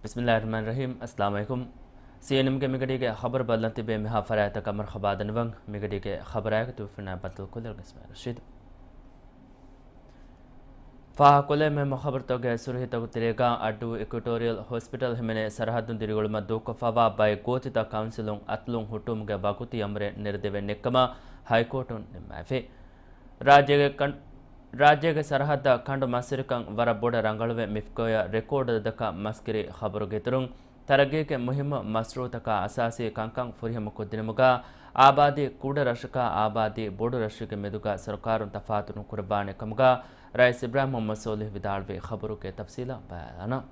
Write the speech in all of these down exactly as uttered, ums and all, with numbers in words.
ބިސްމިއްލާހިއްރަޙްމާނިއްރަޙީމް. އައްސަލާމު ޢަލައިކުމް. ސީއެންއެމްގެ މިގަޑީގެ ޚަބަރު ބައްލަން ތިބޭ މިހާ ފަރާތްތަކަށް މަރުޙަބާ ދަންނަވަން. މިގަޑީގެ ޚަބަރާއެކު ތިބިފަނާ ބައްދަލުކޮށްލަން އިސްމާޢީލް ރަޝީދު. ފާހަގަކޮށްލޭ މުހިއްމު ޚަބަރުތަކުގެ ސުރުޚީތަކުގެ ތެރޭގަ، އައްޑޫ އިކުއެޓޯރިއަލް ހޮސްޕިޓަލް ހިމެނޭ ސަރަހައްދުން ދިރިއުޅުމަށް ދޫކޮށްފައިވާ ބައެއް ގޯތިތައް ކައުންސިލުން އަތޮޅުން ހުއްޓުވުމުގެ ވަގުތީ އަމުރެއް ނެރެދެވެން ނެއްކަމަށް ހައިކޯޓުން ނިންމާފި. ރާއްޖޭގެ ކަން-، ރާއްޖޭގެ ސަރަހައްދަށް ކަނޑު މަސްވެރިކަން ވަރަށް ބޮޑަށް ރަނގަޅުވެ، މިފްކޯއަށް ރެކޯޑު އަދަދަކަށް މަސްކިރި ޚަބަރުގެ އިތުރުން، ތަރައްގީގެ މުހިއްމު މަޝްރޫޢުތަކާ އަސާސީ ކަންކަން ފުރިހަމަ ކޮށްދިނުމުގަ، އާބާދީ ކުޑަ ރަށަކާ އާބާދީ ބޮޑު ރަށެއްގެ މެދުގަ ސަރުކާރުން ތަފާތު ނުކުރައްވާނެ ކަމުގަ ރައީސް އިބްރާހިމް މުޙައްމަދު ޞޯލިޙު ވިދާޅުވި. ޚަބަރުގެ ތަފްޞީލަށް ބަލާލަން.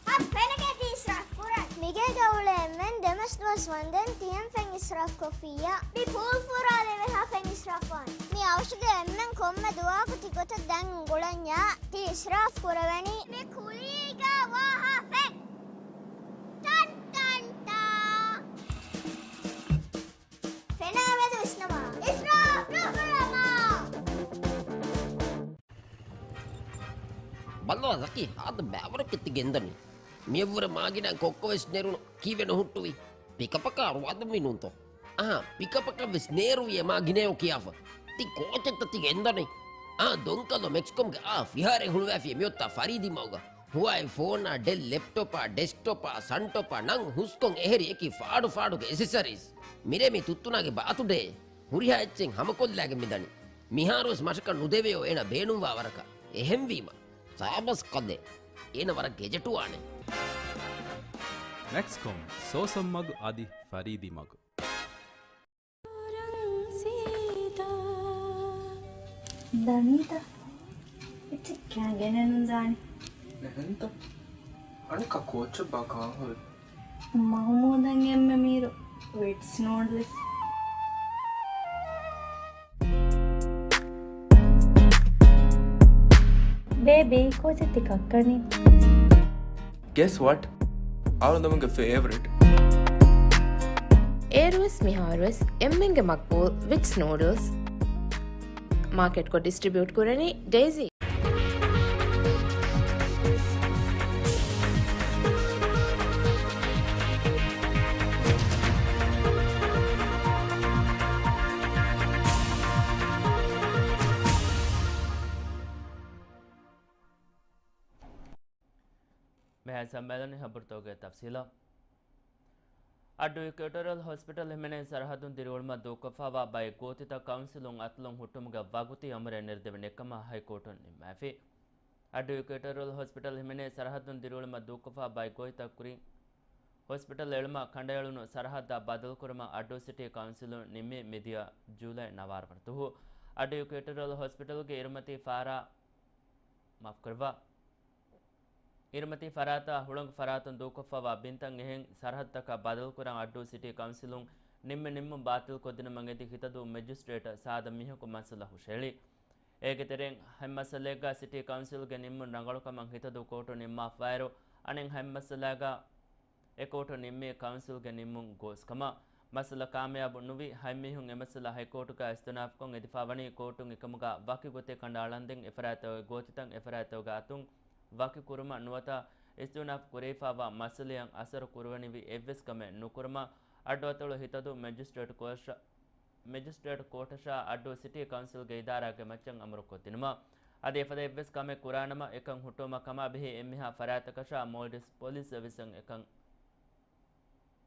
އަދި ފެނަކޭ ތި އިސްރާފް ކުރަން. މިގޭގަ އުޅޭ އެންމެން ދެމަސް ދުވަސް ވަންދެން ތިޔަން ފެން އިސްރާފް ކޮށްފިއްޔާ. މި ޕޫލް ފުރާލެވޭ ހާ ފެން އިސްރާފް ވާން. މި އަވަށުގެ އެންމެން ކޮންމެ ދުވަހަކު ތި ގޮތަށް ދަން އުނގުޅަންޏާ ތި އިސްރާފް ކުރެވެނީ. މި ކުލީގަ ވާހާ ފެން. ޓަން ޓަން ޓާ. ފެނާ މެދު ވިސްނަމާ. އިސްރާފް ނުކުރަމާ. ބައްލަވާ ޒަކީ، ހާދަ ބައިވަރަކަށް ތި ގެންދަނީ. މިއަށްވުރެ މާގިނަ ކޮއްކޮ ވެސް ނެރުނު. ކީއްވެ ނުހުއްޓުވީ؟ ޕިކަޕަކާ ރުވާދުންވީ ނޫންތޯ؟ އާ، ޕިކަޕަކަށް ވެސް ނޭރުވިޔޭ މާގިނަޔޯ ކިޔާފަ. ތި ކޯޗެއްތަ ތި ގެންދަނީ؟ އާ، ދޮންކަލޯ މެކްސްކޮމްގެ އާ ފިހާރައެއް ހުޅުވާފިޔޭ މިއޮތާ ފަރީދީ މަގުގަ. ހުވާއި ފޯނާ، ޑެލް ލެޕްޓޮޕާ، ޑެސްކްޓޮޕާ، ސަންޓޮޕާ ނަން ހުސްކޮން އެހެރި އެކި ފާޑު ފާޑުގެ އެސެސަރީސް. މިރޭ މި ތުއްތުނާގެ ބާތުޑޭ. ހުރިހާ އެއްޗެއް ހަމަކޮށްލާގެން މިދަނީ. މިހާރުވެސް މަށަކަށް ނުދެވެޔޯ އޭނަ ބޭނުންވާ ވަރަކަށް. އެހެންވީމަ، ސާބަސް ކަލޭ. އޭނަ ވަރަށް ގެޖެޓުވާނެ. މެކްސްކޮމް، ސޯސަން މަގު އަދި ފަރީދީ މަގު. ދަނީތަ؟ އެއްޗެއް ކާ ގެނެއް ނުދާނެ. އެހެންތަ؟ އަނެއްކާ ކޯއްޗެއްބާ ކާން ހުރީ؟ މަހުމޫދަށް އެންމެ މީރު ވިޓްސް ނޫޑްލްސް. ބޭބީ، ކޯޗެއް ތި ކައްކަނީ؟ Guess what? އަޅުގަނޑުގެ ފޭވަރިޓް. އޭރުވެސް މިހާރުވެސް އެންމެންގެ މަގްބޫލް ވިޓްސް ނޫޑްލްސް. މާކެޓްކޮށް ޑިސްޓްރިބިއުޓް ކުރަނީ ޑޭޒީ. މިހާރު ސަމްމޭލަނީ ހަބަރުތަކުގެ ތަފްސީލަށް. އައްޑޫ އިކުއެޓޯރިއަލް ހޮސްޕިޓަލް ހިމެނޭ ސަރަހައްދުން ދިރިއުޅުމަށް ދޫކޮށްފައިވާ ބައެއް ގޯތިތައް ކައުންސިލުން އަތޮޅުން ހުއްޓުމުގެ ވަގުތީ އަމުރެއް ނެރެދެވެން އެކަމަށް ހައިކޯޓުން ނިންމާފި. އައްޑޫ އިކުއެޓޯރިއަލް ހޮސްޕިޓަލް ހިމެނޭ ސަރަހައްދުން ދިރިއުޅުމަށް ދޫކޮށްފައި ބައެއް ގޯތިތައް ކުރިން ހޮސްޕިޓަލް އެޅުމަށް ކަނޑައެޅުނު ސަރަހައްދާ ބަދަލުކުރުމަށް އައްޑޫ ސިޓީ ކައުންސިލުން ނިންމި މިދިޔަ ޖޫލައި ނަވާރަ ވަނަ ދުވަހު. އައްޑޫ އިކުއެޓޯރިއަލް ހޮސްޕިޓަލްގެ އިރުމަތީ ފާރާ، މާފުކުރައްވާ. އިރުމަތީ ފަރާތާ ހުޅަނގު ފަރާތުން ދޫކޮށްފައިވާ ބިންތައް އެހެން ސަރަހައްދަކަށް ބަދަލުކުރަން އައްޑޫ ސިޓީ ކައުންސިލުން ނިންމި ނިންމުން ބާތިލްކޮށްދިނުމަށް އެދި ހިތަދޫ މެޖިސްޓްރޭޓަށް ސާދަ މީހަކު މައްސަލަ ހުށަހެޅި. އޭގެ ތެރެއިން ހަތް މައްސަލައެއްގަ ސިޓީ ކައުންސިލްގެ ނިންމުން ރަނގަޅުކަމަށް ހިތަދޫ ކޯޓު ނިންމާފައިރު، އަނެއް ހަތް މައްސަލައިގަ އެ ކޯޓު ނިންމީ ކައުންސިލްގެ ނިންމުން ގޯސްކަމަށް. މައްސަލަ ކާމިޔާބު ނުވި ހަތް މީހުން އެ މައްސަލަ ހައިކޯޓުގަ އިސްތިއުނާފްކޮށް އެދިފަ ވަނީ ކޯޓުން އެކަމުގަ ވަކި ގޮތެއް ކަނޑައަޅަންދެން އެފަރާތްތަކުގެ ގޯތިތައް އެފަރާތްތަކުގެ އަތުން ވަކިކުރުމަށް ނުވަތަ އިސްތިއުނާފް ކުރެވިފައިވާ މައްސަލައަށް އަސަރު ކުރުވަނިވި އެއްވެސް ކަމެއް ނުކުރުމަށް އައްޑުއަތޮޅު ހިތަދޫ މެޖިސްޓްރޭޓް ކޯޓަށް މެޖިސްޓްރޭޓް ކޯޓަށާ އައްޑޫ ސިޓީ ކައުންސިލްގެ އިދާރާގެ މައްޗަށް އަމުރު ކޮށްދިނުމަށް. އަދި އެފަދަ އެއްވެސް ކަމެއް ކުރާނަމަ އެކަން ހުއްޓުވުމަށް ކަމާ ބެހޭ އެންމެހާ ފަރާތްތަކަށާ މޯލްޑިވްސް ޕޮލިސް ސަރވިސަށް އެކަން،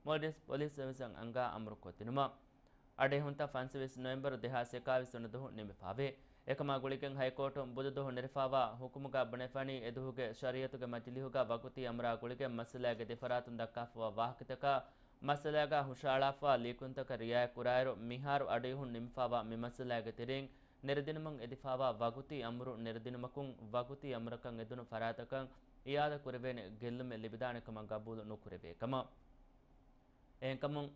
މޯލްޑިވްސް ޕޮލިސް ސަރވިސަށް އަންގާ އަމުރު ކޮށްދިނުމަށް. އަޑުއެހުންތައް ފަންސަވީސް ނޮވެމްބަރު ދެހާސް އެކާވީސް ވަނަ ދުވަހު ނިމިފައިވޭ. އެކަމާ ގުޅިގެން ހައިކޯޓުން ބުދު ދުވަހު ނެރެފައިވާ ހުކުމުގަ ބުނެފަނީ އެ ދުވަހުގެ ޝަރީއަތުގެ މަޖިލީހުގަ ވަގުތީ އަމުރާ ގުޅިގެން މައްސަލައިގެ ދެފަރާތުން ދައްކާފައިވާ ވާހަކަތަކާ މައްސަލައިގަ ހުށައަޅާފައިވާ ލިޔެކުންތަކަށް ރިއާޔަތް ކުރާއިރު، މިހާރު އަޑުއިހުން ނިމިފައިވާ މި މައްސަލައިގެ ތެރެއިން ނެރެދިނުމަށް އެދިފައިވާ ވަގުތީ އަމުރު ނެރެދިނުމަކުން، ވަގުތީ އަމުރަކަށް އެދުނު ފަރާތަކަށް އިއާދަ ކުރެވޭނެ ގެއްލުމެއް ލިބިދާނެ ކަމަށް ގަބޫލު ނުކުރެވޭ ކަމަށް. އެހެންކަމުން،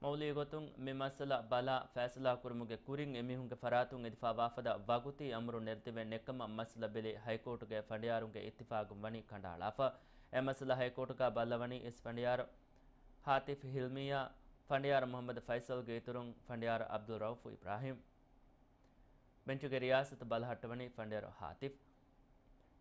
މައުލީ ގޮތުން މި މައްސަލަ ބަލާ، ފައިސަލާ ކުރުމުގެ ކުރިން އެމީހުންގެ ފަރާތުން އެދިފައިވާ ފަދަ ވަގުތީ އަމުރު ނެރެދެވެން ނެއްކަމަށް މައްސަލަ ބެލި ހައިކޯޓުގެ ފަނޑިޔާރުންގެ އިއްތިފާގުން ވަނީ ކަނޑައަޅާފަ. އެ މައްސަލަ ހައިކޯޓުގަ ބައްލަވަނީ އިސް ފަނޑިޔާރު ހާތިފް ހިލްމީއާ ފަނޑިޔާރު މުޙައްމަދު ފައިސަލްގެ އިތުރުން ފަނޑިޔާރު ޢަބްދުލް ރައުފު އިބްރާހިމް. ބެންޗުގެ ރިޔާސަތު ބަލަހައްޓަވަނީ ފަނޑިޔާރު ހާތިފް.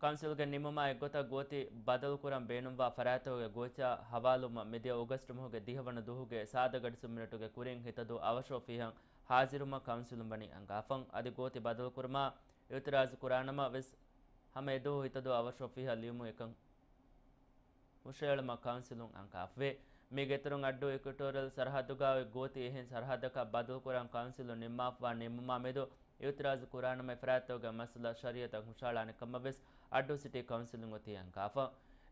ކައުންސިލްގެ ނިމުމާ އެއްގޮތަށް ގޯތި ބަދަލުކުރަން ބޭނުންވާ ފަރާތްތަކުގެ ގޯތިއާ ހަވާލުވުމަށް މިދިޔަ އޮގަސްޓު މަހުގެ ދިހަ ވަނަ ދުވަހުގެ ސާދަ ގަޑިސުން މިނެޓުގެ ކުރިން ހިތަދޫ އަވަށޯ ފިހަން ހާޒިރުވުމަށް ކައުންސިލުން ވަނީ އަންގާފަ. އަދި ގޯތި ބަދަލުކުރުމާ އިއުތިރާޒު ކުރާނަމަ ވެސް ހަމަ އެދުވަހު ހިތަދޫ އަވަށޯ ފިހަ ލިޔުމުން އެކަން ހުށައެޅުމަށް ކައުންސިލުން އަންގާފަވޭ. މީގެ އިތުރުން އައްޑޫ އިކުއެޓޯރިއަލް ސަރަހައްދުގައި ގޯތި އެހެން ސަރަހައްދަކަށް ބަދަލުކުރަން ކައުންސިލުން ނިންމާފަވާ ނިންމުމާ މެދު އިއުތިރާޒު ކުރާނަމަ އެފަރާތްތަކުގެ މައްސަލަ ޝަރީއަތަށް ހުށައަޅާނެ ކަމަށް ވެސް އައްޑޫ ސިޓީ ކައުންސިލުން އޮތީ އަންގާފަ.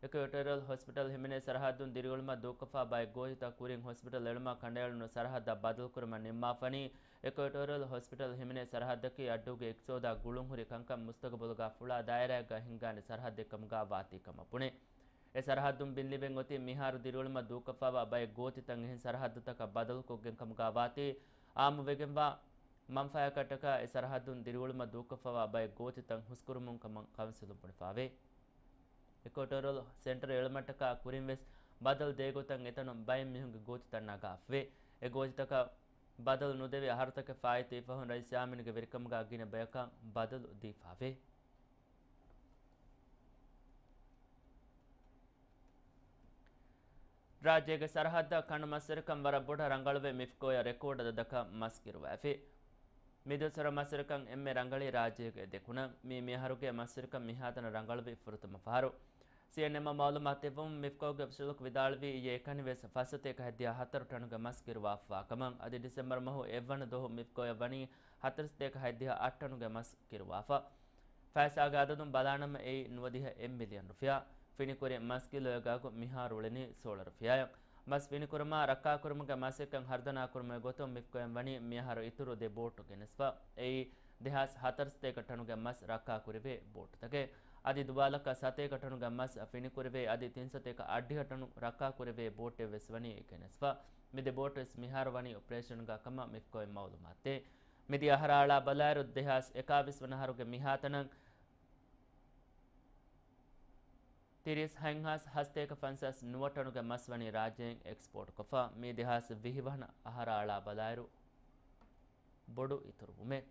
އިކުއެޓޯރިއަލް ހޮސްޕިޓަލް ހިމެނޭ ސަރަހައްދުން ދިރިއުޅުމަށް ދޫކޮށްފަ ބައެއް ގޯތިތައް ކުރިން ހޮސްޕިޓަލް އެޅުމަށް ކަނޑައެޅުނު ސަރަހައްދަށް ބަދަލުކުރުމަށް ނިންމާފަނީ. އިކުއެޓޯރިއަލް ހޮސްޕިޓަލް ހިމެނޭ ސަރަހައްދަކީ އައްޑޫގެ އިޤްތިޞާދާ ގުޅުންހުރި ކަންކަން މުސްތަގުބަލުގަ ފުޅާ ދާއިރާއެއްގަ ހިންގާނެ ސަރަހައްދެއް ކަމުގަ ވާތީ ކަމަށް ބުނޭ. އެ ސަރަހައްދުން ބިން ލިބެން އޮތީ މިހާރު ދިރިއުޅުމަށް ދޫކޮށްފަވާ ބައެއް ގޯތިތައް އެހެން ސަރަހައްދުތަކަށް ބަދަލުކޮށްގެން ކަމުގަ ވާތީ، އާއްމުވެގެންވާ މަންފާޔަކަށްޓަކާ އެ ސަރަހައްދުން ދިރިއުޅުމަށް ދޫކޮށްފަވާ ބައެއް ގޯތިތައް ހުސްކުރުމުން ކަމަށް ކައުންސިލުން ބުނެފަވޭ. އިކުއެޓޯރިއަލް ސެންޓަރު އެޅުމަށްޓަކާ ކުރިން ވެސް ބަދަލު ދޭ ގޮތަށް އެތަނުން ބައެއް މީހުންގެ ގޯތިތައް ނަގާފަވޭ. އެ ގޯތިތަކަށް ބަދަލު ނުދެވި އަހަރުތަކެއް ފާއިތުވި ފަހުން ރައީސް ޔާމީންގެ ވެރިކަމުގަ ގިނަ ބަޔަކަށް ބަދަލު ދީފަވޭ. ރާއްޖޭގެ ސަރަހައްދަށް ކަނޑު މަސްވެރިކަން ވަރަށް ބޮޑަށް ރަނގަޅުވެ، މިފްކޯއަށް ރެކޯޑް އަދަދަކަށް މަސް ކިރުވާފި. މިދުވަސްވަރަށް މަސްވެރިކަން އެންމެ ރަނގަޅީ ރާއްޖޭގެ ދެކުނަށް. މި މިއަހަރުގެ މަސްވެރިކަން މިހާތަނަށް ރަނގަޅުވި ފުރަތަމަ ފަހަރު. ސީއެންއެމްއަށް މައުލޫމާތު ދެއްވުމުން މިފްކޯގެ އޮފިޝަލަކު ވިދާޅުވީ އިއްޔެ އެކަނިވެސް ފަސް ސަތޭކަ ހަތްދިހަ ހަތަރު ޓަނުގެ މަސް ކިރުވާފަވާ ކަމަށް. އަދި ޑިސެމްބަރު މަހު އެއްވަނަ ދުވަހު މިފްކޯއަށް ވަނީ ހަތަރު ސަތޭކަ ހަތްދިހަ އަށް ޓަނުގެ މަސް ކިރުވާފަ. ފައިސާގެ އަދަދުން ބަލާނަމަ އެއީ ނުވަދިހަ އެއް މިލިއަން ރުފިޔާ. ފިނިކުރި މަސް ކިލޯއެއްގަ މިހާރު އުޅެނީ ސޯޅަ ރުފިޔާއަށް. މަސް ފިނިކުރުމާ ރައްކާކުރުމުގެ މަސްއެއްކަން ހަރުދަނާކުރުމުގެ ގޮތުން މިފްކޯއިން ވަނީ މިއަހަރު އިތުރު ދެ ބޯޓު ގެނެސްފަ. އެއީ ދެހާސް ހަތަރު ސަތޭކަ ޓަނުގެ މަސް ރައްކާކުރެވޭ ބޯޓުތަކެއް. އަދި ދުވާލަކަށް ސަތޭކަ ޓަނުގެ މަސް ފިނިކުރެވޭ އަދި ތިން ސަތޭކަ އަށްޑިހަ ޓަނު ރައްކާކުރެވޭ ބޯޓެއް ވެސް ވަނީ ގެނެސްފަ. މި ދެ ބޯޓު ވެސް މިހާރު ވަނީ އޮޕަރޭޝަންގަ ކަމަށް މިފްކޯއިން މައުލޫމާތު ދޭ. މިދިޔަ އަހަރާ އަޅާ ބަލާއިރު ދެހާސް އެކާވީސް ވަނަ އަހަރުގެ މިހާތަނަށް ތިރީސް ހަތްހާސް ހަސަތޭކަ ފަންސާސް ނުވަ ޓަނުގެ މަސް ވަނީ ރާއްޖެއިން އެކްސްޕޯޓް ކޮށްފަ. މީ ދެހާސް ވިހި ވަނަ އަހަރާ އަޅާ ބަލާއިރު ބޮޑު އިތުރުވުމެއް.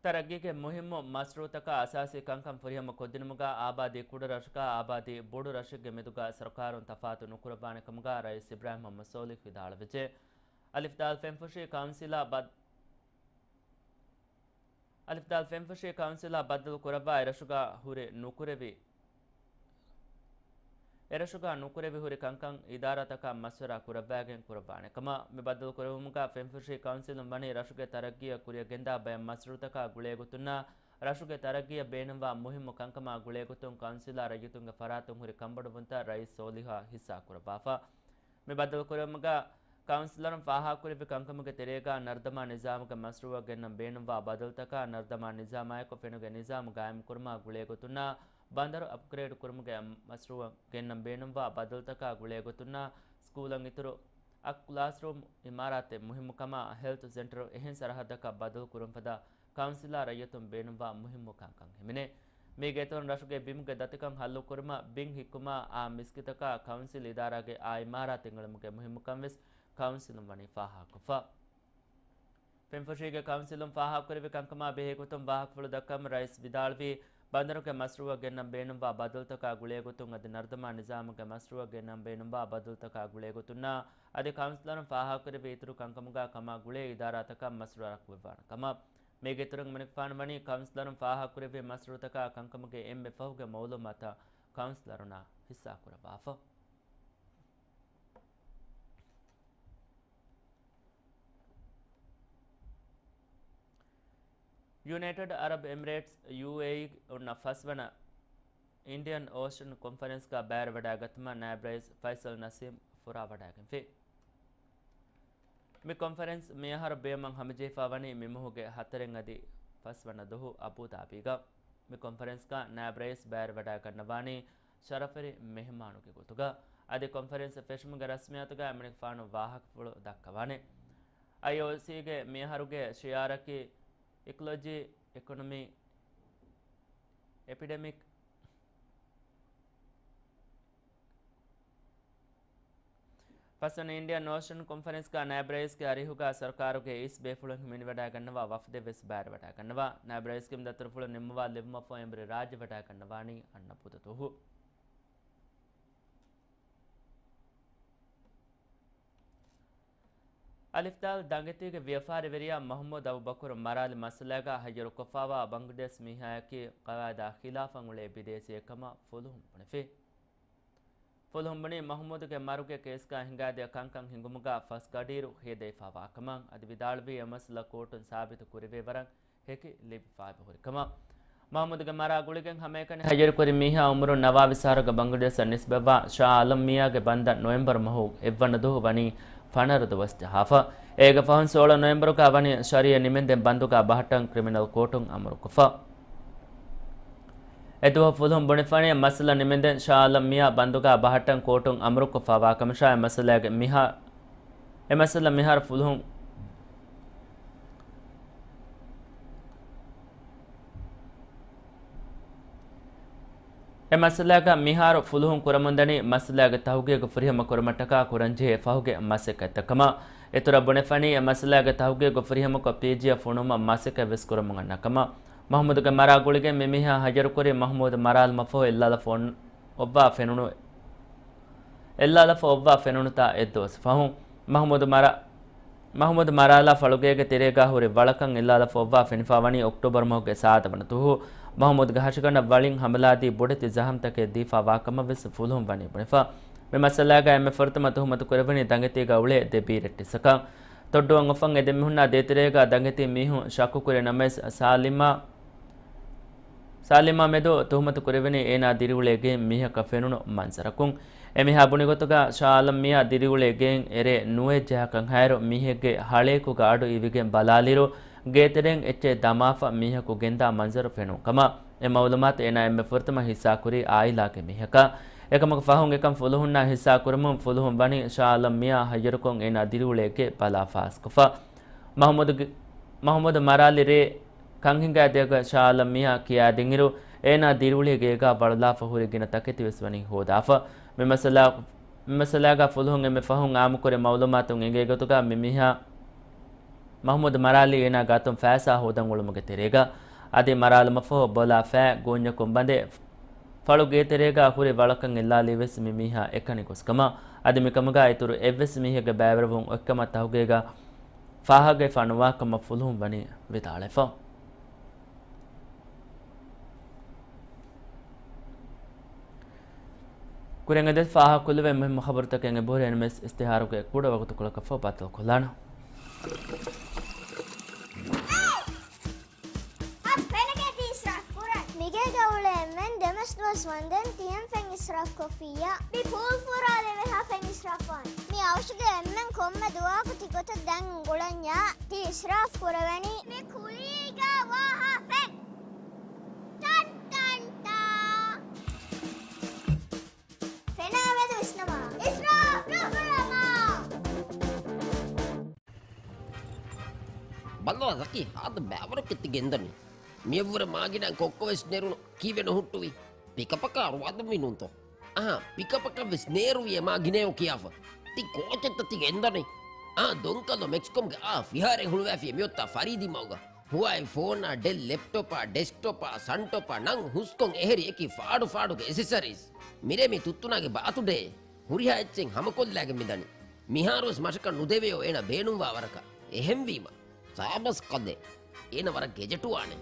ތަރައްގީގެ މުހިއްމު މަސްރޫއުތަކާ އަސާސީ ކަންކަން ފުރިހަމަ ކޮށްދިނުމުގަ އާބާދީ ކުޑަރަށަކާ އާބާދީ ބޮޑު ރަށެއްގެ މެދުގަ ސަރުކާރުން ތަފާތު ނުކުރައްވާނެ ކަމުގަ ރައީސް އިބްރާހިމް މުހައްމަދު ސޯލިހް ވިދާޅުވެއްޖެ. އަލިފްދާލް ފެންފުށީ ކައުންސިލާ ބައް-، އަލިފްދާލް ފެންފުށީ ކައުންސިލާ ބައްދަލު ކުރައްވާ އެރަށުގަ ހުރި ނުކުރެވި، އެރަށުގަ ނުކުރެވި ހުރި ކަންކަން އިދާރާތަކާ މަޝްވަރާ ކުރައްވާގެން ކުރައްވާނެ ކަމަށް. މި ބައްދަލު ކުރެވުމުގަ ފެންފުށީ ކައުންސިލުން ވަނީ ރަށުގެ ތަރައްގީއަށް ކުރިއަށް ގެންދާ ބައެއް މަޝްރޫއުތަކާ ގުޅޭގޮތުންނާ ރަށުގެ ތަރައްގީއަށް ބޭނުންވާ މުހިއްމު ކަންކަމާ ގުޅޭގޮތުން ކައުންސިލާ ރައްޔިތުންގެ ފަރާތުން ހުރި ކަންބޮޑުވުންތައް ރައީސް ސޯލިހާ ހިއްސާ ކުރައްވާފަ. މި ބައްދަލުކުރެވުމުގަ ކައުންސިލަރުން ފާހަގަކުރެއްވި ކަންކަމުގެ ތެރޭގަ ނަރުދަމާ ނިޒާމުގެ މަޝްރޫއަށް ގެންނަން ބޭނުންވާ ބަދަލުތަކާ، ނަރުދަމާ ނިޒާމާއެކު ފެނުގެ ނިޒާމު ގާއިމްކުރުމާ ގުޅޭގޮތުންނާ، ބަނދަރު އަޕްގްރޭޑް ކުރުމުގެ މަޝްރޫއަށް ގެންނަން ބޭނުންވާ ބަދަލުތަކާ ގުޅޭގޮތުންނާ، ސްކޫލަށް އިތުރު އަށް ކްލާސްރޫމް އިމާރާތެއް މުހިއްމުކަމާ، ހެލްތު ސެންޓަރު އެހެން ސަރަހައްދަކަށް ބަދަލު ކުރުން ފަދަ ކައުންސިލާ ރައްޔިތުން ބޭނުންވާ މުހިއްމު ކަންކަން ހިމެނޭ. މީގެ އިތުރުން ރަށުގެ ބިމުގެ ދަތިކަން ހައްލުކުރުމަށް، ބިން ހިއްކުމާ، އާ މިސްކިތަކާ ކައުންސިލް އިދާރާގެ އާ އިމާރާތެއް އެޅުމުގެ މުހިއްމުކަން ވެސް ކައުންސިލުން ވަނީ ފާހަގަކޮށްފަ. ފެންފުށީގެ ކައުންސިލުން ފާހަގަކުރެއްވި ކަންކަމާ ބެހޭގޮތުން ވާހަކަފުޅު ދައްކަމުން ރައީސް ވިދާޅުވީ، ބަނދަރުގެ މަޝްރޫއަށް ގެންނަން ބޭނުންވާ ބަދަލުތަކާ ގުޅޭގޮތުން އަދި ނަރުދަމާ ނިޒާމުގެ މަޝްރޫއަށް ގެންނަން ބޭނުންވާ ބަދަލުތަކާ ގުޅޭގޮތުންނާ އަދި ކައުންސިލަރުން ފާހަގަކުރެއްވި އިތުރު ކަންކަމުގަ ކަމާ ގުޅޭ އިދާރާތަކަށް މަޝްވަރާ ކުރެއްވާނެ ކަމަށް. މީގެ އިތުރުން އެމަނިކުފާނު ވަނީ ކައުންސިލަރުން ފާހަގަކުރެއްވި މަޝްރޫއުތަކާ ކަންކަމުގެ އެންމެ ފަހުގެ މައުލޫމާތު ކައުންސިލަރުންނާ ހިއްސާކުރައްވާފަ. ޔުނައިޓެޑް އަރަބް އެމިރޭޓްސް، ޔޫއޭއީ، އޮންނަ ފަސްވަނަ އިންޑިއަން އޯޝަން ކޮންފަރެންސްގަ ބައިވެރިވަޑައިގަތުމަށް ނާއިބް ރައީސް ފައިސަލް ނަސީމް ފުރާވަޑައިގެންފި. މި ކޮންފަރެންސް މިއަހަރު ބޭއްވުމަށް ހަމަޖެހިފަ ވަނީ މި މަހުގެ ހަތަރެއް އަދި ފަސްވަނަ ދުވަހު އަބޫދާބީގަ. މި ކޮންފަރެންސްގަ ނާއިބް ރައީސް ބައިވެރިވަޑައިގަންނަވާނީ ޝަރަފުވެރި މެހެމާނުގެ ގޮތުގަ. އަދި ކޮންފަރެންސް ފެށުމުގެ ރަސްމިއްޔާތުގަ އެމަނިކުފާނު ވާހަކަފުޅު ދައްކަވާނެ. އައިއޯސީގެ މިއަހަރުގެ ޝިޢާރަކީ އިކޮލޮޖީ، އިކޮނޮމީ، އެޕިޑެމިކް، ފަސްވަނަ އިންޑިއަން އޯޝަން ކޮންފަރެންސްގަ ނާއިބް ރައީސްގެ އަރިހުގަ ސަރުކާރުގެ އިސް ބޭފުޅުން ހިމެނިވަޑައިގަންނަވާ ވަފްދެއް ވެސް ބައިވެރިވަޑައިގަންނަވާ. ނާއިބް ރައީސްގެ އިމްދާދު ދަތުރުފުޅު ނިންމަވާ ލެއްވުމަށްފަހު އެނބުރި ރާއްޖެ ވަޑައިގަންނަވާނީ އަންނަ ބުދަ ދުވަހު. އަލިފްދާލް ދަނގެތީގެ ވިޔަފާރިވެރިޔާ މަހްމޫދު އަބޫބަކުރު މަރާލި މައްސަލައިގަ ހައްޔަރުކޮށްފާވާ ބަނގްލަދޭޝް މީހާޔަކީ ޤަވާއިދާ ޚިލާފަށް އުޅޭ ބިދޭސީއެއްކަމަށް ފުލުހުން ބުނެފި. ފުލުހުން ބުނީ، މަހްމޫދުގެ މަރުގެ ކޭސްގަ ހިނގާދިޔަ ކަންކަން ހިނގުމުގަ ފަސް ގަޑިއިރު ހޭދަވެފާވާކަމަށް އަދި ވިދާޅުވީ، އެ މައްސަލަ ކޯޓުން ސާބިތު ކުރެވޭ ވަރަށް ހެކި ލިބިފާ އެބަހުރި ކަމަށް. މަހްމޫދުގެ މަރާ ގުޅިގެން ހަމައެކަނި ހައްޔަރުކުރި މީހާ އުމުރުން ނަވާވީސް އަހަރުގެ ބަނގްލަދޭޝަށް ނިސްބަތްވާ ޝާ އާލަމް މިޔާގެ ބަންދަށް ނޮވެމްބަރު މަހު އެއްވަނަ ދުވަހު ވަނީ ފަނަރަ ދުވަސް ޖަހާފަ. އޭގެ ފަހުން ސޯޅަ ނޮވެމްބަރުގަ ވަނީ ޝަރީއަ ނިމެންދެން ބަންދުގަ ބަހައްޓަން ކްރިމިނަލް ކޯޓުން އަމުރުކޮށްފަ. އެދުވަހު ފުލުހުން ބުނެފަނީ، މައްސަލަ ނިމެންދެން ޝާ އާލަމް މިޔާ ބަންދުގަ ބަހައްޓަން ކޯޓުން އަމުރުކޮށްފަވާ ކަމަށާ، އެ މައްސަލައިގެ މިހާ އެ މައްސަލަ މިހާރު ފުލުހުން، އެ މައްސަލައިގަ މިހާރު ފުލުހުން ކުރަމުންދަނީ މައްސަލައިގެ ތަހުގީގު ފުރިހަމަ ކުރުމަށްޓަކާ ކުރަންޖެހޭ ފަހުގެ މަސައްކަތްތައް ކަމަށް. އިތުރަށް ބުނެފަނީ، އެ މައްސަލައިގެ ތަހުގީގު ފުރިހަމަކޮށް ޕީޖީއަށް ފޮނުވުމަށް މަސައްކަތް ވެސް ކުރަމުން އަންނަ ކަމަށް. މަހްމޫދުގެ މަރާ ގުޅިގެން މި މީހާ ހައްޔަރުކުރި މަހްމޫދު މަރާލުމަށްފަހު އެއްލާލަފަ އޮން-، އޮއްވާ ފެނުނު، އެއްލާލަފަ އޮއްވާ ފެނުނުތާ އެއްދުވަސް ފަހުން. މަހްމޫދު މަރާ-، މަހްމޫދު މަރާލާ ފަޅުގޭގެ ތެރޭގާ ހުރި ވަޅަކަށް އެއްލާލަފަ އޮއްވާ ފެނިފާ ވަނީ އޮކްޓޯބަރު މަހުގެ ސާދަ ވަނަ ދުވަހު. މަހްމޫދުގެ ހަށިގަނޑަށް ވަޅިން ހަމަލާދީ ބޮޑެތި ޒަހަމްތަކެއް ދީފާ ވާކަމަށް ވެސް ފުލުހުން ވަނީ ބުނެފަ. މި މައްސަލާގަ އެންމެ ފުރަތަމަ ތުހުމަތު ކުރެވުނީ ދަނގެތީގަ އުޅޭ ދެ ބީރައްޓިއްސަކަށް. ތޮއްޑުއަށް އުފަން އެ ދެމީހުންނާ ދޭތެރޭގަ ދަނގެތީ މީހުން ޝައްކު ކުރި ނަމަވެސް ސާލިމާ، ސާލިމާ މެދު ތުހުމަތު ކުރެވެނީ އޭނާ ދިރިއުޅޭ ގެއިން މީހަކަށް ފެނުނު މަންޒަރަކުން. އެމީހާ ބުނި ގޮތުގަ ޝާ އާލަމް މިޔާ ދިރިއުޅޭ ގެއިން އެރޭ ނުވައެއް ޖަހާކަން ހައިރު މީހެއްގެ ހަޅޭކުގަ އަޑު އިވިގެން ބަލާލިއިރު، ގޭތެރެއިން އެއްޗެއް ދަމާފަ މީހަކު ގެންދާ މަންޒަރު ފެނުނު ކަމަށް. އެ މައުލޫމާތު އޭނާ އެންމެ ފުރަތަމަ ހިއްސާކުރީ އާއިލާގެ މީހަކަށް. އެކަމަކު ފަހުން އެކަން ފުލުހުންނާ ހިއްސާ ކުރަމުން ފުލުހުން ވަނީ ޝާ އާލަމް މިޔާ ހައްޔަރުކޮށް އޭނާ ދިރިއުޅޭ ގެ ބަލާ ފާސްކޮށްފަ. މަހުމޫދުގެ، މަހުމޫދު މަރާލި ރޭ ކަންހިނގާ ދޭގަ ޝާ އާލަމް މިޔާ ކިޔާދިންއިރު، އޭނާ ދިރިއުޅޭ ގޭގާ ބަޅުލާފަ ހުރި ގިނަ ތަކެތި ވެސް ވަނީ ހޯދާފަ. މި މައްސަލާ، މި މައްސަލާގަ ފުލުހުން އެންމެ ފަހުން އާއްމުކުރި މައުލޫމާތުން އެނގޭ ގޮތުގަ މި މީހާ މަހުމޫދު މަރާލީ އޭނާ ގާތުން ފައިސާ ހޯދަން އުޅުމުގެ ތެރޭގަ އަދި މަރާލުމަށްފަހު ބޮލާ ފައި ގޯންޏަކުން ބަނދެ ފަޅު ގޭތެރޭގަ ހުރި ވަޅަކަށް އެއްލާލީ ވެސް މި މީހާ އެކަނި ގޮސްކަމަށް. އަދި މިކަމުގަ އިތުރު އެއްވެސް މީހެއްގެ ބައިވެރިވުން އޮތްކަމަށް ތަހުގީގަށް ފާހަގަވެފަ ނުވާކަމަށް ފުލުހުން ވަނީ ވިދާޅުވެފަ. ކުރިން އެދެ ފާހަގަކޮށްލެވޭ މުހިއްމު ޚަބަރުތަކެއް އެބަހުރި އެންމެސް އިސްތިހާރުގެ ކުޑަ ވަގުތުކޮޅަކަށްފަހު ބައްދަލުކޮށްލާނަން. އަދި ފެނަކޭ ތި އިސްރާފް ކުރަން. މިގޭގަ އުޅޭ އެންމެން ދެމަސް ދުވަސް ވަންދެން ތި އެން ފެން އިސްރާފް ކޮށްފިއްޔާ. މި ޕޫލް ފުރާލެވޭ ހާ ފެން އިސްރާފް ވާން. މި އަވަށުގެ އެންމެން ކޮންމެ ދުވަހަކު ތި ގޮތަށް ދަން އުނގުޅަންޏާ ތި އިސްރާފް ކުރެވެނީ. މި ކުލީގަ ވާ ހާ ފެން. ޓަން ޓަން ޓާ. ފެނާ މެދު ވިސްނަމާ. އިސްރާފް ނުކުރަމާ. ބައްލަވާ ޒަކީ، ހާދަ ބައިވަރަކަށް ތި ގެންދަނީ. މިއަށްވުރެ މާގިނަ ކޮއްކޮވެސް ނެރުނު ކީއްވެ ނުހުއްޓުވީ؟ ޕިކަޕަކާ ރުވާދަންވީ ނޫންތޯ؟ އަހާ، ޕިކަޕަކަށްވެސް ނޭރުވި އެ މާގިނައޯ ކިޔާފަ. ތި ކޯޗެއްތަ ތި ގެންދަނީ؟ އާ، ދޮންކަލޯ މެކްސްކޮމްގެ އާ ފިހާރައެއް ހުޅުވައިފި މިއޮތާ ފަރީދީ މަގުގަ. ހުވާއި ފޯނާ، ޑެލް ލެޕްޓޮޕާ، ޑެސްކްޓޮޕާ، ސަންޓޮޕާ ނަން ހުސްކޮން އެހެރި އެކި ފާޑު ފާޑުގެ އެސެސަރީސް. މިރޭ މި ތުއްތުނާގެ ބާތުޑޭ. ހުރިހާ އެއްޗެއް ހަމަކޮށްލާގެން މިދަނީ. މިހާރުވެސް މަށަކަށް ނުދެވެޔޯ އޭނަ ބޭނުންވާ ވަރަކަށް. އެހެންވީމަ، ސާބަސް ކަލޭ. އޭނަ ވަރަށް ގެޖެޓުވާނެ.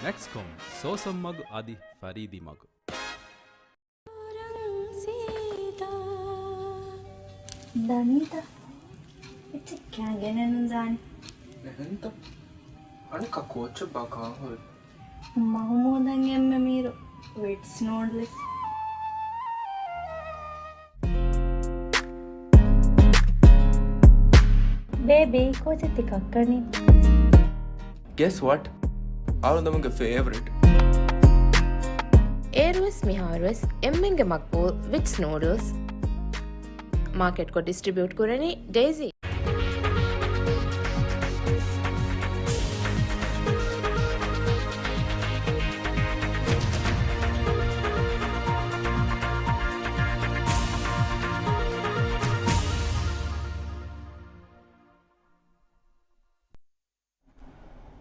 މެކްސްކޮމް، ސޯސަން މަގު އަދި ފަރީދީ މަގު. ދަނީތަ؟ އެއްޗެއް ކާ ގެނެއްނު ޒާނި. އެހެންތަ؟ އަނެއްކާ ކޯޗެއްބާ ކާހޮއެއް؟ މަހުމޫދަށް އެންމެ މީރު ވިޓްސް ނޫޑްލްސް. ބޭބީ، ކޯޗެއް ތި ކައްކަނީ؟ Guess what? އަޅުގަނޑުގެ ފޭވަރިޓް. އޭރުވެސް މިހާރުވެސް އެންމެންގެ މަގްބޫލް ވިޓްސް ނޫޑްލްސް. މާކެޓްކޮށް ޑިސްޓްރިބިއުޓް ކުރަނީ ޑޭޒީ.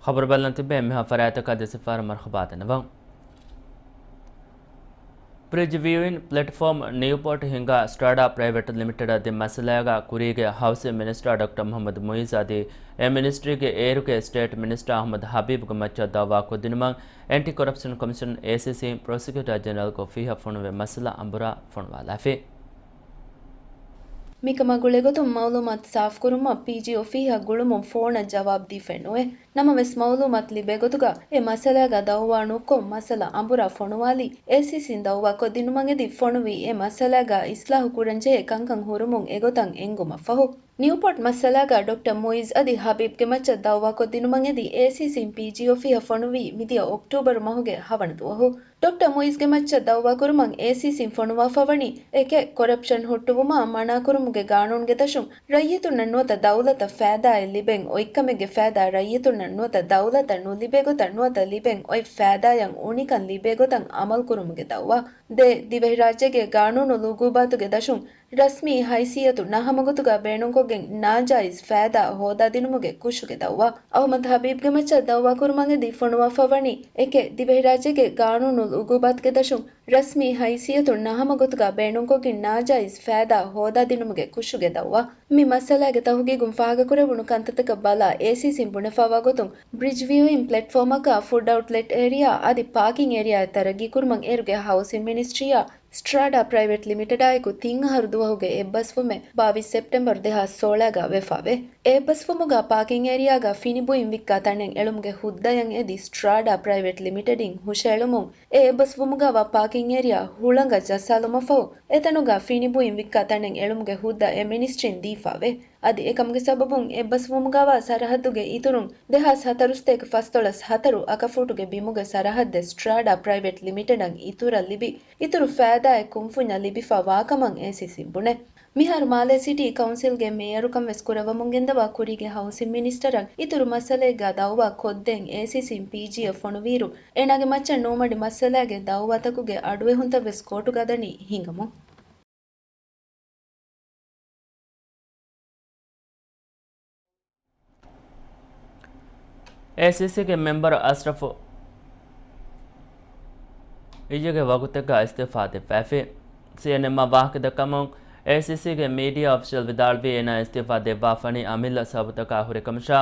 ޚަބަރު ބަލަން ތިބޭ މިހާ ފަރާތަކަށް ދެސިފާރަ މަރުޙަބާ ދެންނެވަން. ބްރިޖް ވިއުއިން ޕްލެޓްފޯމް ނިއުޕޯޓް ހިންގާ ސްޓާޑާ ޕްރައިވެޓް ލިމިޓެޑަށް ދިން މައްސަލައިގާ ކުރީގެ ހައުސިން މިނިސްޓާ ޑޮކްޓަރ މުޙައްމަދު މުއިއްޒު އަދި އެ މިނިސްޓްރީގެ އޭރުގެ ސްޓޭޓް މިނިސްޓާ އަޙްމަދު ޙަބީބްގެ މައްޗަށް ދައުވާ ކޮށްދިނުމަށް އެންޓި ކޮރަޕްޝަން ކޮމިޝަން، އޭސީސީ، ޕްރޮސިކިއުޓާ ޖެނެރަލްގެ އޮފީހަށް ފޮނުވި މައްސަލަ އަނބުރާ ފޮނުވާލާފި. މިކަމާ ގުޅޭގޮތުން މައުލޫމާތު ސާފުކުރުމަށް ޕީޖީ އޮފީހަށް ގުޅުމުން ފޯނަށް ޖަވާބު ދީފައެއް ނުވޭ. ނަމަވެސް، މައުލޫމާތު ލިބޭ ގޮތުގަ އެ މައްސަލައިގަ ދައުވާ ނުކޮށް، މައްސަލަ އަނބުރާ ފޮނުވާލީ، އޭސީސީން ދައުވާ ކޮށްދިނުމަށް އެދި ފޮނުވި އެ މައްސަލައިގަ އިސްލާހު ކުރަންޖެހޭ ކަންކަން ހުރުމުން އެގޮތަށް އެންގުމަށްފަހު، ނިއުޕޯޓް މައްސަލައިގަ ޑޮކްޓަރ މުއިޒް އަދި ހަބީބްގެ މައްޗަށް ދައުވާ ކޮށްދިނުމަށް އެދި އޭސީސީން ޕީޖީ އޮފީހަށް ފޮނުވީ މިދިޔަ އޮކްޓޫބަރު މަހުގެ ހަވަނަ ދުވަހު. ޑޮކްޓަރ މުއިޒްގެ މައްޗަށް ދައުވާކުރުމަށް އޭސީސީން ފޮނުވާފަ ވަނީ، އެކެއް ކޮރަޕްޝަން ހުއްޓުވުމާ މަނާކުރުމުގެ ގާނޫނުގެ ދަށުން ރައްޔިތުންނަށް ނުވަތަ ދައުލަތަށް ފައިދާއެއް ލިބެން އޮތްކަމެއްގެ ފައިދާ ރައްޔިތުންނަށް ނުވަތަ ދައުލަތަށް ނުލިބޭ ގޮތަށް ނުވަތަ ލިބެން އޮތް ފައިދާއަށް އުނިކަން ލިބޭ ގޮތަށް އަމަލުކުރުމުގެ ދައުވާ. ދެ، ދިވެހިރާއްޖޭގެ ގާނޫނު އުގޫބާތުގެ ދަށުން ރަސްމީ ހައިސިއްޔަތު ނަހަމަގޮތުގަ ބޭނުންކޮށްގެން ނާޖާއިޒް ފައިދާ ހޯދާދިނުމުގެ ކުށުގެ ދައުވާ. އަޙްމަދު ހަބީބްގެ މައްޗަށް ދައުވާކުރުމަށް އެދި ފޮނުވާފަ ވަނީ އެކެއް، ދިވެހިރާއްޖޭގެ ގާނޫނު އުގޫބާތުގެ ދަށުން ރަސްމީ ހައިސިއްޔަތު ނަހަމަގޮތުގަ ބޭނުންކޮށްގެން ނާޖާއިޒް ފައިދާ ހޯދާދިނުމުގެ ކުށުގެ ދައުވާ. މި މައްސަލައިގެ ތަހުގީގުން ފާހަގަކުރެވުނު ކަންތައްތަކަށް ބަލާ، އޭސީސީން ބުނެފައިވާ ގޮތުން، ބްރިޖް ވިއުއިން ޕްލެޓްފޯމަކާ، ފުޑް އައުޓްލެޓް އޭރިއާ އަދި ޕާކިން އޭރިއާއެއް ތަރައްގީކުރުމަށް އޭރުގެ ހައުސިން މިނިސްޓްރީއާ، ސްޓްރާޑާ ޕްރައިވެޓް ލިމިޓެޑާއެކު ތިން އަހަރު ދުވަހުގެ އެއްބަސްވުމެއް ބާވީސް ސެޕްޓެމްބަރު ދެހާސް ސޯޅައިގަ ވެފަވޭ. އެ އެއްބަސްވުމުގަ ޕާކިން އޭރިއާގަ ފިނި ބުއިން ވިއްކާ ތަނެއް އެޅުމުގެ ހުއްދަޔަށް އެދި ސްޓްރާޑާ ޕްރައިވެޓް ލިމިޓެޑިން ހުށައެޅުމުން، އެ އެއްބަސްވުމުގަވާ ޕާކިން އޭރިއާ ހުޅަނގަށް ޖައްސާލުމަށްފަހު، އެތަނުގަ ފިނި ބުއިން ވިއްކާ ތަނެއް އެޅުމުގެ ހުއްދަ އެ މިނިސްޓްރީން ދީފަވޭ. އަދި އެކަމުގެ ސަބަބުން އެއްބަސްވުމުގަވާ ސަރަހައްދުގެ އިތުރުން ދެހާސް ހަތަރުސަތޭކަ ފަސްދޮޅަސް ހަތަރު އަކަފޫޓުގެ ބިމުގެ ސަރަހައްދެއް ސްޓްރާޑާ ޕްރައިވެޓް ލިމިޓެޑަށް އިތުރަށް ލިބި، އިތުރު ފައިދާއެއް ކުންފުންޏަށް ލިބިފަ ވާކަމަށް އޭސީސީން ބުނޭ. މިހާރު މާލޭ ސިޓީ ކައުންސިލްގެ މޭޔަރުކަން ވެސް ކުރައްވަމުން ގެންދަވާ ކުރީގެ ހައުސިން މިނިސްޓަރަށް އިތުރު މައްސަލައެއްގަ ދައުވާ ކޮށްދޭން އޭސީސީން ޕީޖީއަށް ފޮނުވިއިރު، އޭނާގެ މައްޗަށް ނުވަމަޑި މައްސަލައިގެ ދައުވާތަކުގެ އަޑުއެހުންތައް ވެސް ކޯޓުގަ ދަނީ ހިނގަމުން. އޭސީސީގެ މެމްބަރު އަޝްރަފު އިއްޔެގެ ވަގުތެއްގަ އިސްތިއުފާ ދެއްވައިފި. ސީއެންއެމްއާ ވާހަކަ ދައްކަމުން، އޭސީސީގެ މީޑިއާ އޮފިޝަލް ވިދާޅުވީ، އޭނާ އިސްތިއުފާ ދެއްވާފަނީ އަމިއްލަ ސަބަބުތަކާ ހުރެ ކަމަށާ،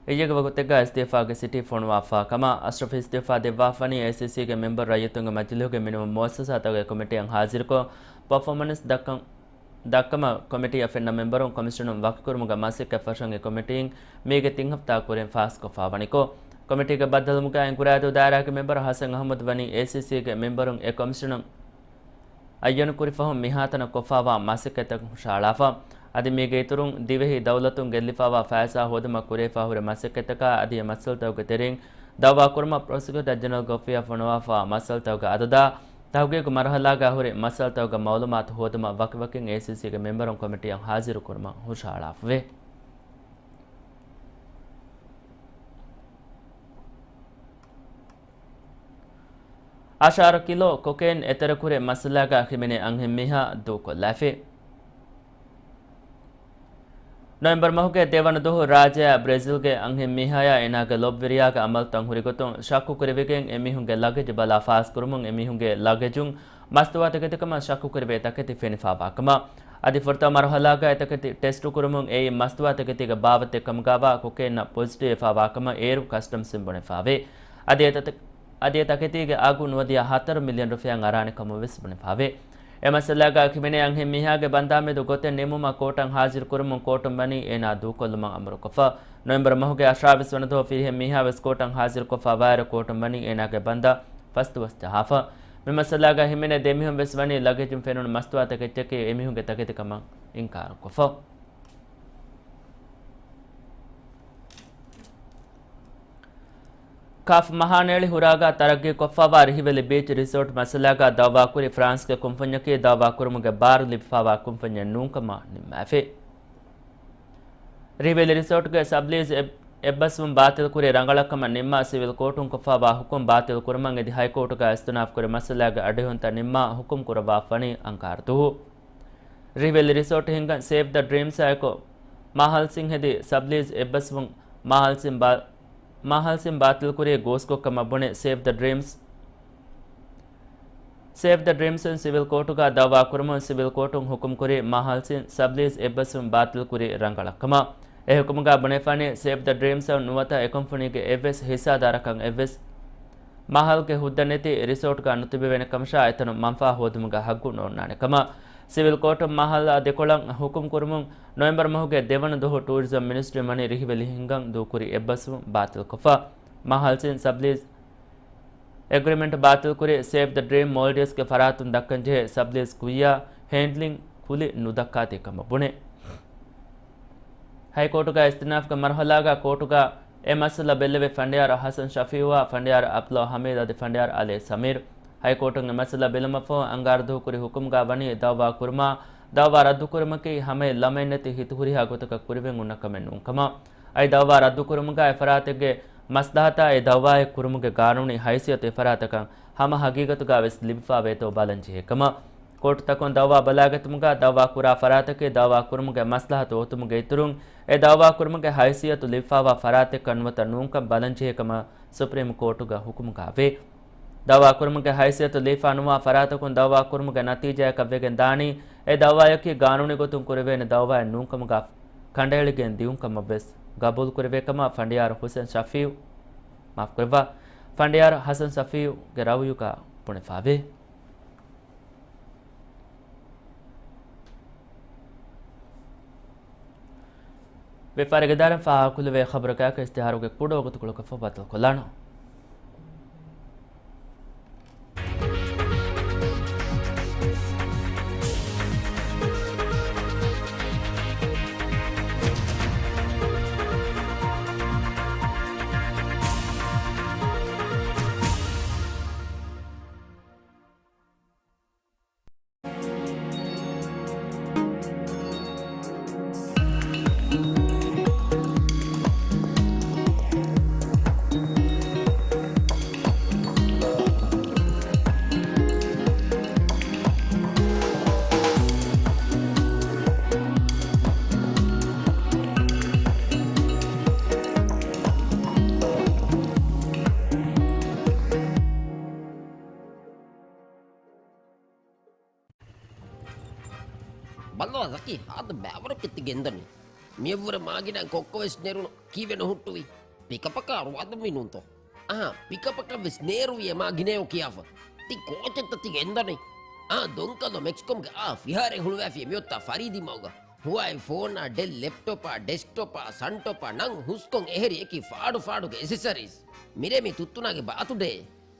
އިއްޔެގެ ވަގުތެއްގަ އިސްތިއުފާގެ ސިޓީ ފޮނުވާފާ ކަމަށް. އަޝްރަފް އިސްތިއުފާ ދެއްވާފަނީ އޭސީސީގެ މެމްބަރު ރައްޔިތުންގެ މަޖިލީހުގެ މިނިވަން މުއައްސަސާތަކުގެ ކޮމިޓީއަށް ހާޒިރުކޮށް، ޕަފޯމަންސް ދައްކަން ދައްކަމަށް ކޮމިޓީއަށް ފެންނަ މެމްބަރުން ކޮމިޝަނުން ވަކިކުރުމުގެ މަސައްކަތް ފަށަން އެ ކޮމިޓީން މީގެ ތިން ހަފްތާ ކުރިން ފާސްކޮށްފާވަނިކޮށް، ކޮމިޓީގެ ބައްދަލުވުމުގައި އިނގުރާދޫ ދާއިރާގެ މެމްބަރު ހަސަން އަހްމަދު ވަނީ އޭސީސީގެ މެމްބަރުން އެ ކޮމިޝަނަށް އައްޔަނުކުރި ފަހުން މިހާތަނަށް ކޮށްފާވާ މަސައްކަތްތަކަށް ހުށަހަޅާފަ. އަދި މީގެ އިތުރުން ދިވެހި ދައުލަތުން ގެއްލިފާވާ ފައިސާ ހޯދުމަށް ކުރެވިފާ ހުރި މަސައްކަތްތަކާ އަދި އެ މައްސަލަތަކުގެ ތެރެއިން ދައުވާ ކުރުމަށް ޕްރޮސިކިއުޓަރ ޖެނެރަލްގެ އޮފީހަށް ފޮނުވާފާ މައްސަލަތަކުގެ އަދަދާ، ތަހުގީގު މަރުހަލާގަ ހުރި މައްސަލަތަކުގެ މައުލޫމާތު ހޯދުމަށް ވަކިވަކިން އޭސީސީގެ މެމްބަރުން ކޮމިޓީއަށް ހާޒިރުކުރުމަށް ހުށަހަޅާފަވޭ. އަށާރަ ކިލޯ ކޮކެއިން އެތެރެކުރި މައްސަލާގަ ހިމެނޭ އަންހެން މީހާ ދޫކޮށްލާފި. ނޮވެމްބަރު މަހުގެ ދެވަނަ ދުވަހު ރާއްޖެއާ ބްރެޒިލްގެ އަންހެން މީހާޔާ އޭނާގެ ލޮބުވެރިޔާގެ އަމަލުތައް ހުރިގޮތުން ޝައްކުކުރެވިގެން އެމީހުންގެ ލަގެޖް ބަލާ ފާސްކުރުމުން އެމީހުންގެ ލަގެޖުން މަސްތުވާތަކެތިކަމަށް ޝައްކުކުރެވޭ ތަކެތި ފެނިފާވާކަމަށް، އަދި ފުރަތަމަ މަރުހަލާގައި ތަކެތި ޓެސްޓުކުރުމުން އެއީ މަސްތުވާތަކެތީގެ ބާވަތެއް ކަމުގައިވާ ކޮކެއިންއަށް ޕޮޒިޓިވް ވެފާވާކަމަށް އޭރު ކަސްޓަމްސްއިން ބުނެފާވޭ. އަދި އެ ތަތެ-، އަދި އެ ތަކެތީގެ އަގު ނުވަދިހަ ހަތަރު މިލިއަން ރުފިޔާ އަރާނެ ކަމަށް ވެސް ބުނެފާވޭ. އެ މައްސަލާގައި ކިމެނޭ އަންހެން މީހާގެ ބަންދާ މެދު ގޮތެއް ނިމުމަށް ކޯޓަށް ހާޒިރު ކުރުމުން ކޯޓުން ވަނީ އޭނާ ދޫކޮށްލުމަށް އަމުރުކޮށްފަ. ނޮވެމްބަރު މަހުގެ އަށާވީސް ވަނަ ދުވަހު ފިރިހެން މީހާ ވެސް ކޯޓަށް ހާޒިރުކޮށްފަ ވާއިރު ކޯޓުން ވަނީ އޭނާގެ ބަންދާ ފަސް ދުވަސް ޖަހާފަ. މި މައްސަލާގައި ހިމެނޭ ދެމީހުން ވެސް ވަނީ ލަގެޖުން ފެނުނު މަސްތުވާ ތަކެއްޗަކީ އެމީހުންގެ ތަކެތިކަމަށް އިންކާރުކޮށްފަ. ކާފް މަހާނޭޅި ހުރާގާ ތަރައްގީކޮށްފަވާ ރިހިވެލި ބީޗް ރިސޯޓް މައްސަލާގާ ދައުވާކުރި ފްރާންސްގެ ކުންފުންޏަކީ ދައުވާކުރުމުގެ ބާރު ލިބިފަވާ ކުންފުންޏެއް ނޫންކަމަށް ނިންމާފި. ރިހިވެލި ރިސޯޓްގެ ސަބްލީޒް އެއް-، އެއްބަސްވުން ބާތިލްކުރި ރަނގަޅަށްކަމަށް ނިންމާ ސިވިލް ކޯޓުން ކޮށްފަވާ ހުކުމް ބާތިލްކުރުމަށް އެދި ހައިކޯޓުގައި އިސްތިނާފްކުރި މައްސަލާގެ އަޑުއެހުންތައް ނިންމާ ހުކުމް ކުރައްވާފަވަނީ އަންގާރަ ދުވަހު. ރިހިވެލި ރިސޯޓް ހިންގަން ސޭވް ދަ ޑްރީމްސާއެކު މާހަލްސިން ހެދި ސަބްލީޒް އެއްބަސްވުން މާހަލްސިން ބާ-، މާހަލްސިން ބާތިލްކުރީ ގޯސްކޮށް ކަމަށް ބުނެ ސޭވް ދަ ޑްރީމްސް، ސޭވް ދަ ޑްރީމްސް އިން ސިވިލް ކޯޓުގަ ދައުވާ ކުރުމުން ސިވިލް ކޯޓުން ހުކުމް ކުރި މާހަލްސިން ސަބްލީޒް އެއްބަސްވުން ބާތިލްކުރި ރަނގަޅަށް ކަމަށް. އެ ހުކުމުގަ ބުނެފާނީ ސޭވް ދަ ޑްރީމްސް އަށް ނުވަތަ އެ ކުންފުނީގެ އެއްވެސް ހިއްސާދާރަކަށް އެއްވެސް މާހަލްގެ ހުއްދަ ނެތި ރިސޯޓްގަ ނުތިބެވޭނެ ކަމަށާ އެތަނުން މަންފާ ހޯދުމުގަ ހައްގު ނޯންނާނެ ކަމަށް. ސިވިލް ކޯޓުން މާހަލްއާ ދެކޮޅަށް ހުކުމް ކުރުމުން ނޮވެމްބަރު މަހުގެ ދެވަނަ ދުވަހު ޓޫރިޒަމް މިނިސްޓްރީ ވަނީ ރިހިވެލި ހިންގަން ދޫކުރި އެއްބަސްވުން ބާތިލްކޮށްފަ. މާހަލްސިން ސަބްލީޒް އެގްރިމެންޓް ބާތިލްކުރި ސޭވް ދަ ޑްރީމް މޯލްޑިވްސްގެ ފަރާތުން ދައްކަންޖެހޭ ސަބްލީޒް ކުއްޔާ ހޭންޑްލިން ކުލި ނުދައްކާތީ ކަމަށް ބުނެ. ހައިކޯޓުގަ އިސްތިނާފްގެ މަރުހަލާގަ ކޯޓުގަ އެ މައްސަލަ ބެއްލެވި ފަނޑިޔާރު ޙަސަން ޝަފީއުއާ ފަނޑިޔާރު ޢަބްދުﷲ ޙަމީދު އަދި ފަނޑިޔާރު ޢަލީ ސަމީރު. ހައިކޯޓުން އެ މައްސަލަ ބެލުމަށްފަހު އަންގާރަ ދުވަހު ކުރި ހުކުމުގަ ވަނީ ދައުވާ ކުރުމާ، ދައުވާ ރައްދުކުރުމަކީ ހަމައެއް ލަމެއް ނެތި ހިތު ހުރިހާ ގޮތަކަށް ކުރެވެން އޮންނަ ކަމެއް ނޫން ކަމަށް. އައި ދައުވާ ރައްދުކުރުމުގަ އެ ފަރާތެއްގެ މަސްލަހަތާ އެ ދައުވާއެއް ކުރުމުގެ ގާނޫނީ ހައިސިއްޔަތު އެ ފަރާތަކަށް ހަމަ ހަގީގަތުގަ ވެސް ލިބިފާވޭތޯ ބަލަންޖެހޭ ކަމަށް. ކޯޓުތަކުން ދައުވާ ބަލާގަތުމުގަ ދައުވާ ކުރާ ފަރާތަކީ ދައުވާ ކުރުމުގެ މަސްލަހަތު އޮތުމުގެ އިތުރުން އެ ދައުވާ ކުރުމުގެ ހައިސިއްޔަތު ލިބިފާވާ ފަރާތެއްކަން ނުވަތަ ނޫންކަން ބަލަންޖެހޭ ކަމަށް ސުޕްރީމް ކޯޓުގެ ހުކުމުގައިވޭ. ދައުވާ ކުރުމުގެ ހައިސިއްޔަތު ލިބިފާ ނުވާ ފަރާތަކުން ދައުވާ ކުރުމުގެ ނަތީޖާއަކަށް ވެގެން ދާނީ، އެ ދައުވާއަކީ ގާނޫނީ ގޮތުން ކުރެވޭނެ ދައުވާއެއް ނޫންކަމުގަ ކަނޑައެޅިގެން ދިޔުން ކަމަށް ވެސް ގަބޫލު ކުރެވޭ ކަމަށް ފަނޑިޔާރު ޙުސެން ޝަފީއު، މާފުކުރައްވާ، ފަނޑިޔާރު ޙަސަން ޝަފީއުގެ ރައުޔުގަ ބުނެފާވޭ. ވިޔަފާރިގެ ދާއިރާއިން ފާހަގަކުރެވޭ ޚަބަރަކާއެކު އިޝްތިހާރުގެ ކުޑަ ވަގުތުކޮޅަކަށްފަހު ބައްދަލުކޮށްލާނަން. ބައްލަވާ ޒަކީ، ހާދަ ބައިވަރަކަށް ތި ގެންދަނީ. މިއަށްވުރެ މާގިނަ ކޮއްކޮ ވެސް ނެރުނު. ކީއްވެ ނުހުއްޓުވީ؟ ޕިކަޕަކާ ރުވާދުންވީ ނޫންތޯ؟ އަހާ، ޕިކަޕަކަށް ވެސް ނޭރުވިއޭ މާ ގިނައޭ ކިޔާފަ. ތި ކޯޗެއްތަ ތި ގެންދަނީ؟ އާ، ދޮންކަލޯ މެކްސްކޮމްގެ އާ ފިހާރައެއް ހުޅުވާފިޔޭ މިއޮތާ ފަރީދީ މަގުގަ. ހުވާއި ފޯނާ، ޑެލް ލެޕްޓޮޕާ، ޑެސްކްޓޮޕާ، ސަންޓޮޕާ ނަން ހުސްކޮން އެހެރި އެކި ފާޑު ފާޑުގެ އެސެސަރީސް. މިރޭ މި ތުއްތުނާގެ ބާތުޑޭ.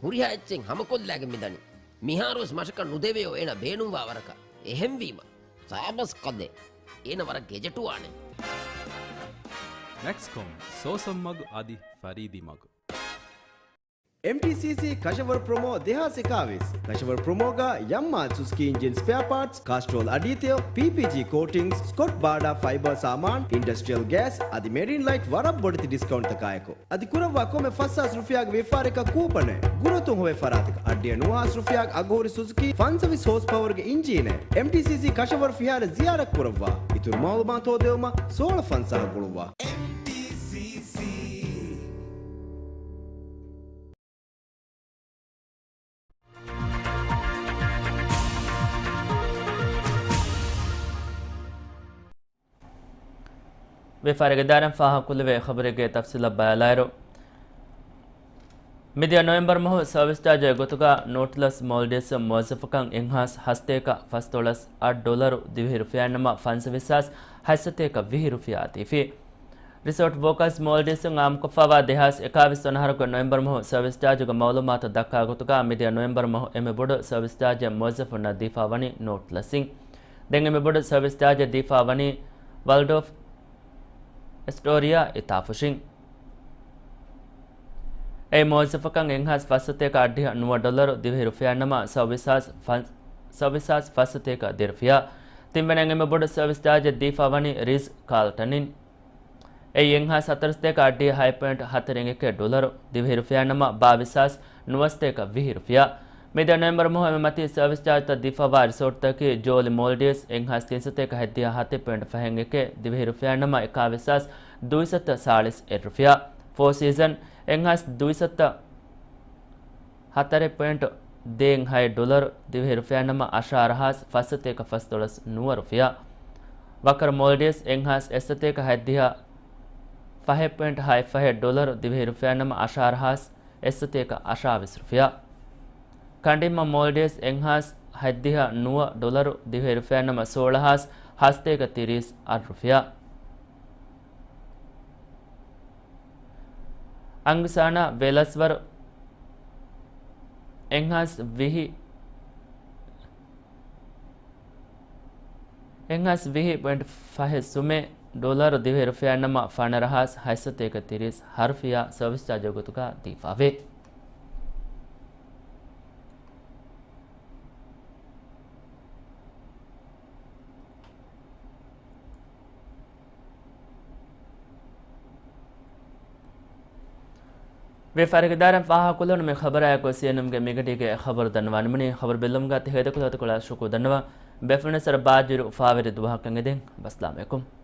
ހުރިހާ އެއްޗެއް ހަމަކޮށްލާގެން މިދަނީ. މިހާރުވެސް މަށަކަށް ނުދެވެޔޯ އޭނަ ބޭނުންވާ ވަރަކަށް. އެހެންވީމަ، ސާބަސް ކަލޭ. އޭނަ ވަރަށް ގެޖެޓުވާނެ. މެކްސްކޮމް، ސޯސަން މަގު އަދި ފަރީދީ މަގު. އެމްޓީސީސީ ކަށަވަރު ޕްރޮމޯ ދެހާސް އެކާވީސް. ކަށަވަރު ޕްރޮމޯގަ ޔަމްމާ ސުޒުކީ އިންޖިން ސްޕެއާ ޕާޓްސް، ކާސްޓްރޯލް އަޑީތެޔޮ، ޕީޕީޖީ ކޯޓިންގްސް، ސްކޮޓް ބާޑާ ފައިބަރ ސާމާން، އިންޑަސްޓްރިއަލް ގޭސް އަދި މެރިން ލައިޓް ވަރަށް ބޮޑެތި ޑިސްކައުންޓްތަކާއެކު. އަދި ކުރައްވާ ކޮންމެ ފަސް ހާސް ރުފިޔާގެ ވިޔަފާރަކަށް ކޫޕަނެއް. ގުރަތުން ހޮވޭ ފަރާތަކަށް އައްޑިހަ ނުވަ ހާސް ރުފިޔާގެ އަގުހުރި ސުޒުކީ ފަންސަވީސް ހޯސް ޕަވަރގެ އިންޖީނެއް. އެމްޓީސީސީ ކަށަވަރު ފިހާރަ ޒިޔާރަތް ކުރައްވާ. އިތުރު މައުލޫމާތު ހޯދެވުމަށް ސޯޅަ ފަންސާހަށް ގުޅުއްވާ. އެމްޓީސީސީ. ވިޔަފާރިގެ ދާއިރާއިން ފާހަގަކުރެވޭ ޚަބަރެއްގެ ތަފްސީލަށް ބަލާލާއިރު، މިދިޔަ ނޮވެމްބަރު މަހު ސަރވިސް ޗާޖުގެ ގޮތުގަ ނޯޓްލަސް މޯލްޑިވްސް މުވައްޒަފަކަށް އެއްހާސް ހަސަތޭކަ ފަސް ޑޮލަރު ދިވެހި ރުފިޔާއެއް ނަމަ ފަންސަވީސް ހާސް ހަތްސަތޭކަ ވިހި ރުފިޔާ ދީފި. ރިސޯޓް ވޯކާސް މޯލްޑިވްސްއިން އާއްމުކޮށްފައިވާ ދެހާސް އެކާވީސް ވަނަ އަހަރުގެ ނޮވެމްބަރު މަހު ސަރވިސް ޗާޖުގެ މައުލޫމާތު ދައްކާ ގޮތުގަ، މިދިޔަ ނޮވެމްބަރު މަހު އެންމެ ބޮޑު ސަރވިސް ޗާޖެއް މުވައްޒަފުންނަށް ދީފާ ވަނީ ނޯޓްލަސްއިން. ދެން އެންމެ ބޮޑު ސަރވިސް ޗާޖެއް ދީފާ ވަނީ ވަލްޑޯފް އެސްޓޯރިއާ އިތާފުށިން. އެ މުވައްޒަފަކަށް އެއްހާސް ފަސްސަތޭކަ އައްޑިހަ ނުވަ ޑޮލަރު ދިވެހި ރުފިޔާ ނަމަ ސައުވީސް ހާސް ފަ-، ސައުވީސް ހާސް ފަސްސަތޭކަ ދިރުފިޔާ. ތިންވަނަ އެންމެ ބޮޑު ސަރވިސް ޗާޖެއް ދީފާ ވަނީ ރީސް ކާލްޓަނިން. އެއީ އެއްހާސް ހަތަރުސަތޭކަ އައްޑިހަ ހަތް ޕޮއިންޓް ހަތަރެއް އެކެއް ޑޮލަރު ދިވެހި ރުފިޔާ ނަމަ ބާވީސް ހާސް ނުވަސަތޭކަ ވިހި ރުފިޔާ. މިދިޔަ ނޮވެމްބަރު މަހު އެންމެ މަތީ ސަރވިސް ޗާޖްތައް ދީފައިވާ ރިސޯޓްތަކީ ޖޯލި މޯލްޑިވްސް އެއްހާސް ތިންސަތޭކަ ހަތްދިހަ ހަތެއް ޕޮއިންޓް ފަހެއް އެކެއް ދިވެހި ރުފިޔާ ނަމަ އެކާވީސް ހާސް ދުއިސައްތަ ސާޅީސް އެއް ރުފިޔާ. ފޯ ސީޒަން އެއްހާސް ދުއިސައްތަ ހަތަރެއް ޕޮއިންޓު ދޭއް ހައެއް ޑޮލަރު ދިވެހި ރުފިޔާ ނަމަ އަށާރަ ހާސް ފަސްސަތޭކަ ފަސް ދޮޅަސް ނުވަ ރުފިޔާ. ވަކަރު މޯލްޑިވްސް އެއްހާސް އެއްސަތޭކަ ހަތްދިހަ ފަހެއް ޕޮއިންޓު ހައެއް ފަހެއް ޑޮލަރު ދިވެހި ރުފިޔާ ނަމަ އަށާރަ ހާސް އެއްސަތޭކަ އަށާވީސް ރުފިޔާ. ކަނޑިންމަ މޯލްޑިވްސް އެއްހާސް ހަތްދިހަ ނުވަ ޑޮލަރު ދިވެހި ރުފިޔާ ނަމަ ސޯޅަ ހާސް ހަސަތޭކަ ތިރީސް އަށް ރުފިޔާ. އަންގުސާނާ ވެލަސްވަރު އެއްހާސް ވިހި، އެއްހާސް ވިހި ޕޮއިންޓު ފަހެއް ސުމެއް ޑޮލަރު ދިވެހި ރުފިޔާ ނަމަ ފަނަރަ ހާސް ހަތްސަތޭކަ ތިރީސް ހަ ރުފިޔާ ސަރވިސް ޗާޖު ގޮތުގަ ދީފަވޭ. ވިޔަފާރިގެ ދާއިރާއިން ފާހަގަކޮށްލެވުނު މި ޚަބަރާއެކު ސީއެންއެމްގެ މިގަޑީގެ ޚަބަރު ދަންނަވާނަމުނީ. ޚަބަރު ބެއްލުމުގަ ތި ހޭދަކޮށްލި އަތުކޮޅަށް ޝުކުރު ދަންނަވަން. ބޭފުޅުންނަށް ސަރަ ބާއްޖަވެރި އުފާވެރި ދުވަހަކަށް އެދެން. ވައްސަލާމް އަލައިކުމް.